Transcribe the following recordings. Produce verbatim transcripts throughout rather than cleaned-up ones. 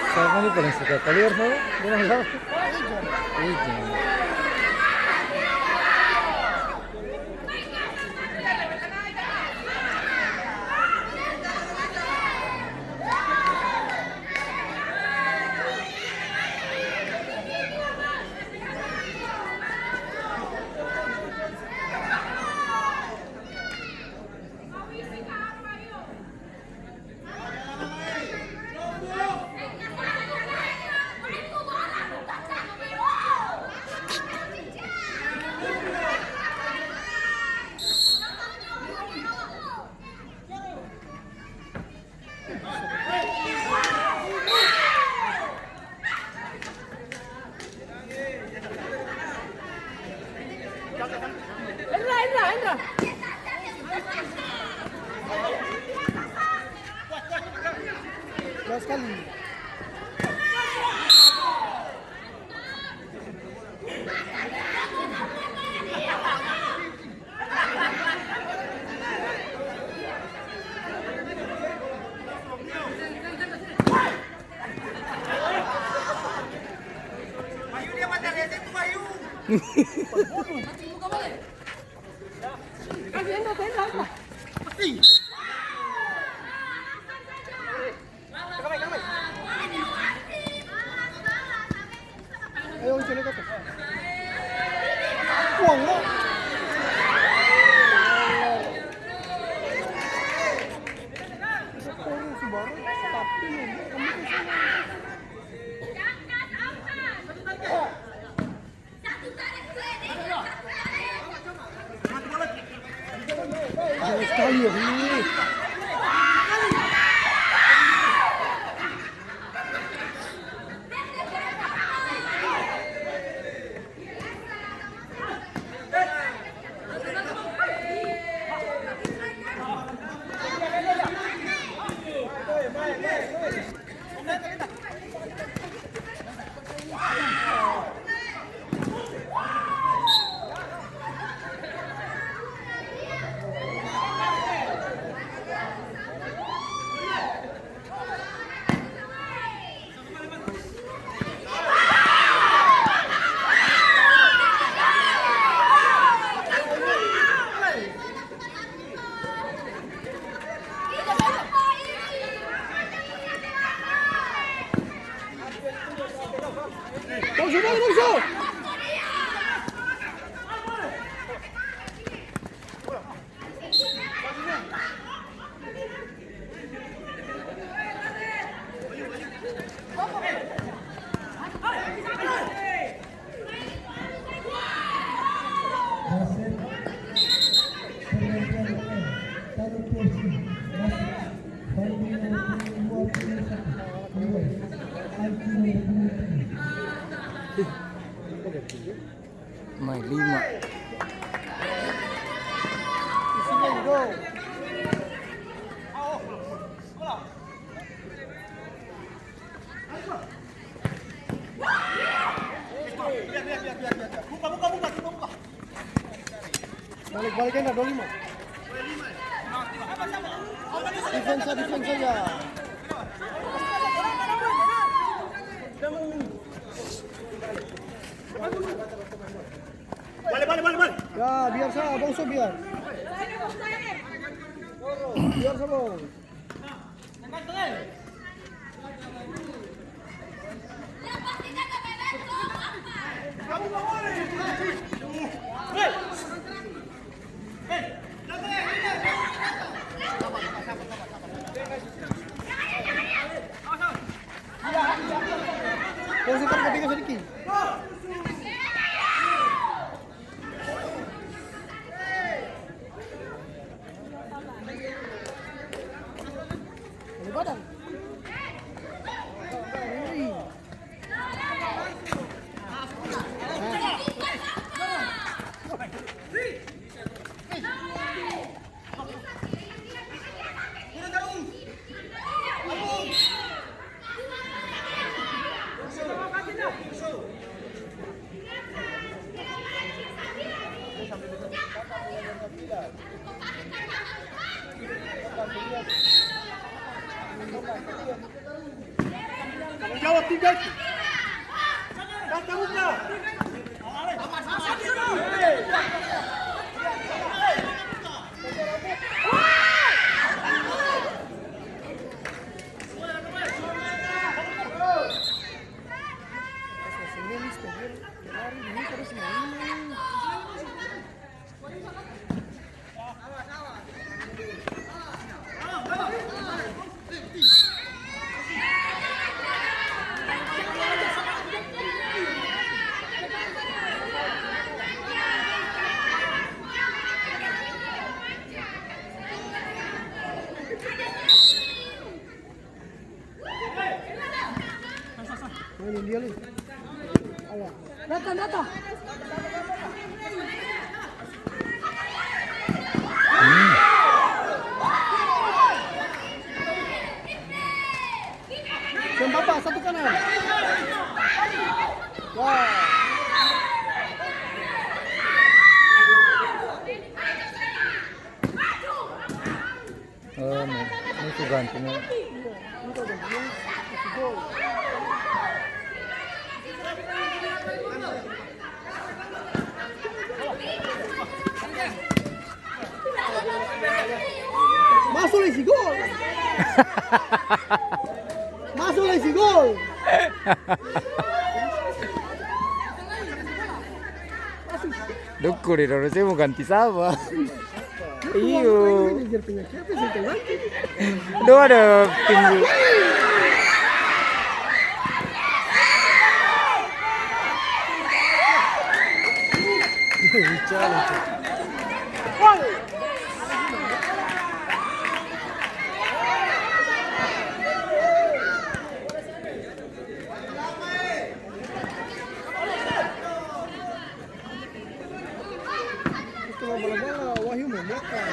Sapa ni paling suka kaluar, sapa? Dia nama sapa? Ijen. Ayo, Uncu, naik atas. Buang, no. Bisa turun sembarang, tapi nembak kamu ke sana. Jauh sekali ya, ini. Main lima. Balik, balik, enak, dua lima. Defense, defense saja. Balik, balik, balik, balik. Ya, biar sa, Bongso biar. Biar sa, Bong. Bongso, tarik ketiga sadiki. Ini badan. Ini. Jawab tiga itu. Kata buka. Main dia, Li. Awas. Datang, datang. Seng papa, satu kanan. Wah. Oh, ini, ini su ganti, ini. Iya, ini su ganti, ini su gol. Maso lai si gol. Duku di Indonesia mo ganti sapa? Iyo. Dua ada tinggi. Itu bola-bola, Wahyu main belakang.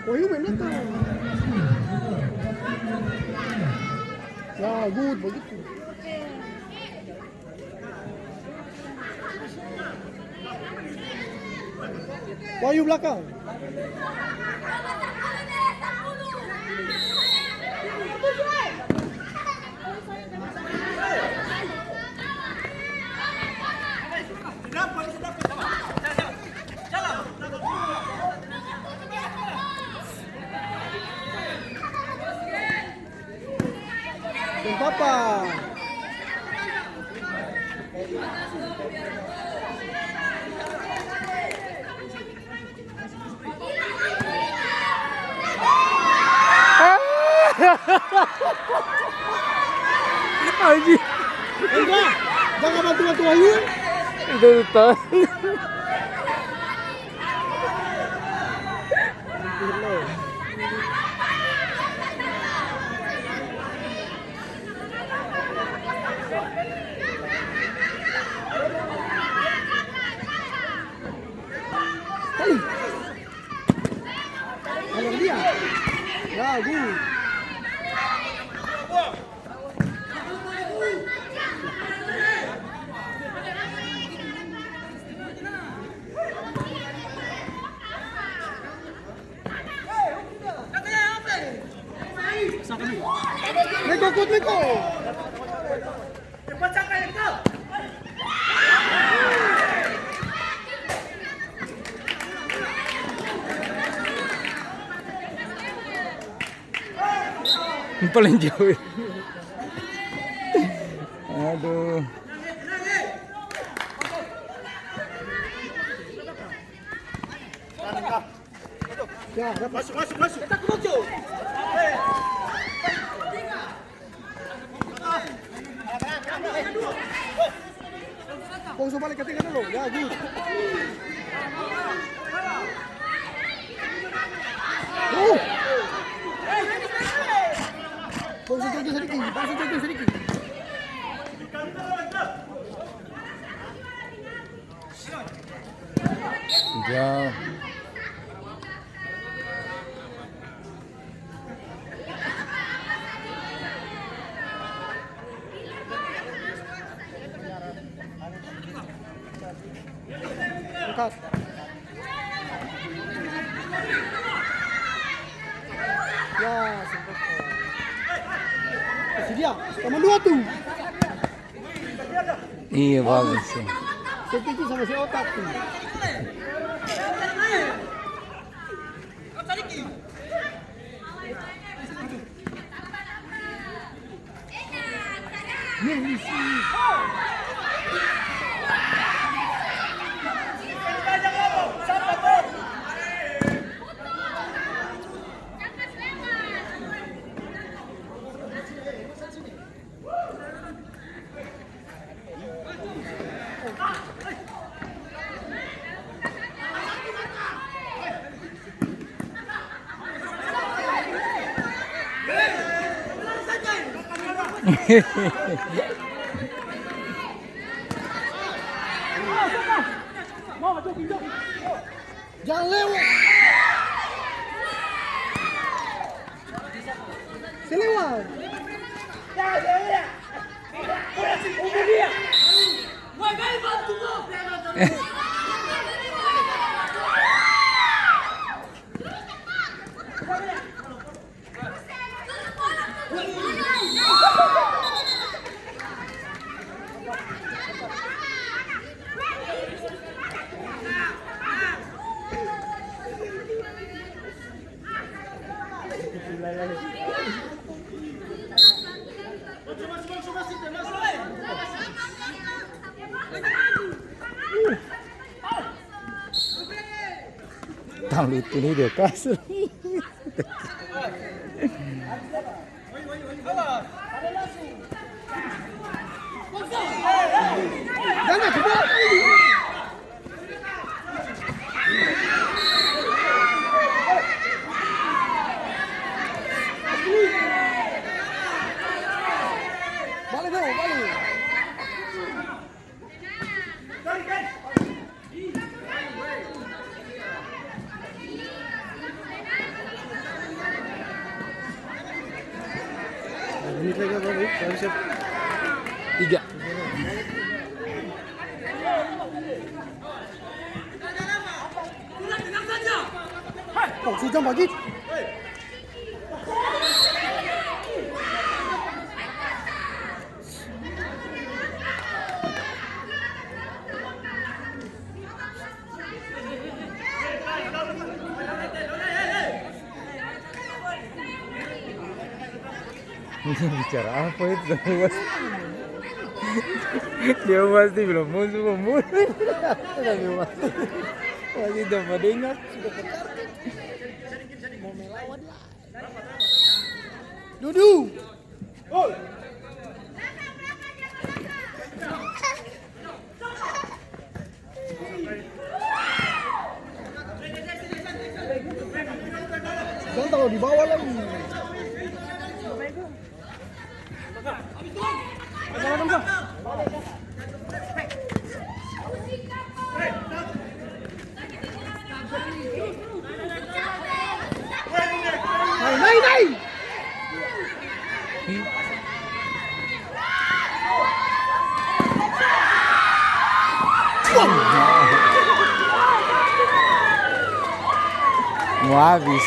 Wahyu main belakang. Ya, good, bagitu. Wahyu belakang. Deng papa. Anjing. Enggak, jangan bantu-bantu Wahyu. Itu tahu. Hei. Kalau dia. Ya, gol. Meko, kut, Meko. Paling jauh. Aduh. Masuk, masuk, masuk. Kong su bale ka tenga dolo. Ya, good. Uh. Kong su jogging sadiki, kong su jogging sadiki. Ya. Angkat. Ya, sempat. Kasih dia. Sama dua tuh. Iya, bagus sih. Setuju sama si Otak tuh. Jang lewat. Seng lewat. Umur dia. Tang lucu ni dia kas. Bale, bale. Tiga. Oh, su jam pagi. Bicara apa itu? Dia pasti bilang, "Musuh, musuh." Tapi masih, masih dapat dengar. Sudah ke kartu. Mau melawan lah. Dudu. Jangan taruh di bawah lagi. Nai, nai, nai! Mo abis.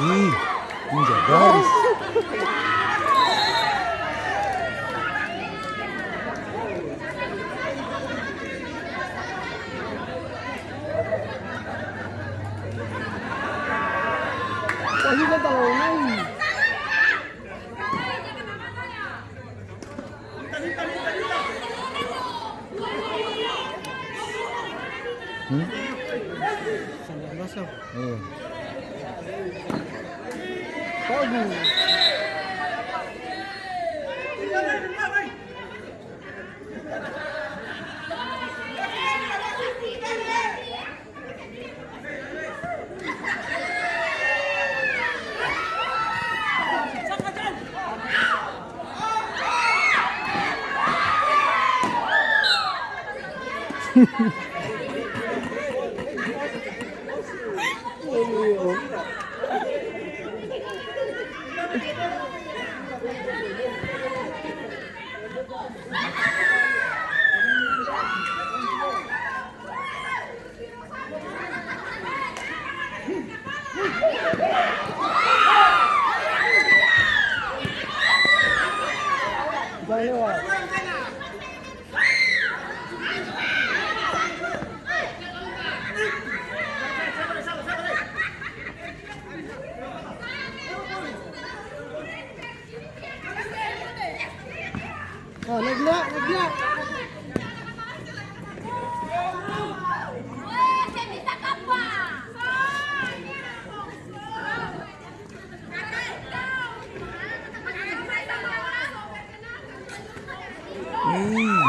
Ih, injak garis. Wah, ini kan talalu naik. Hmm? Iya. Bagus. Oh, naik dulu, naik dulu. Hmm.